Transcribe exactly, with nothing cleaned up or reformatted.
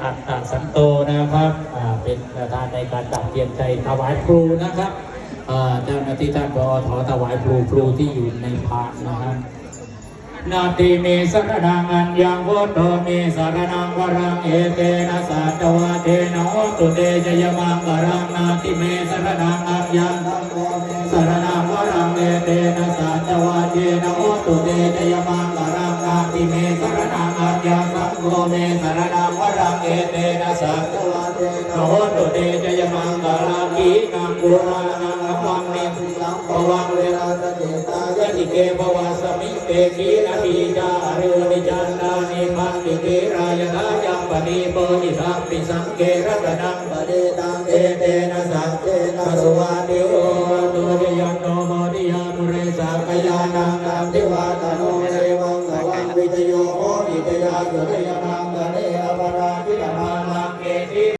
อัตตะสันโตนะครับอ่าเป็นประธานในการกราบเรียนใจถวายพลูนะครับอ่าเจ้าหน้าที่ท่าน ผอ ถวายพลู พลูที่อยู่ในพานนะครับ Natthi me saraṇaṃ aññaṃ, buddho me saraṇaṃ varaṃ, etena saccavajjena hotu te jayamaṅgalaṃ. Natthi me saraṇaṃ aññaṃ, saraṇaṃ varaṃ, etena saccavajjena hotu te jayamaṅgalaṃ. Natthi me saraṇaṃ aññaṃ, saṅgho me saraṇaṃ varaṃ, etena saccavajjena hotu te jayamaṅgalaṃ. Khīṇaṃ purāṇaṃ navaṃ neyyamajjhaṃ navaṃ virattacittāyatike bhavasmiṃ te khīṇabījā arūpichandā nibbanti dhīrā yathāyampadīpo idampi saṅghe ratanaṃ paṇītaṃ etena saccena suvatthi hotu. Jayanto bodhiyā mūle sakyānaṃ nandivaḍḍhano evaṃ tvaṃ vijayo hohi jayassu jayamaṅgale aparājita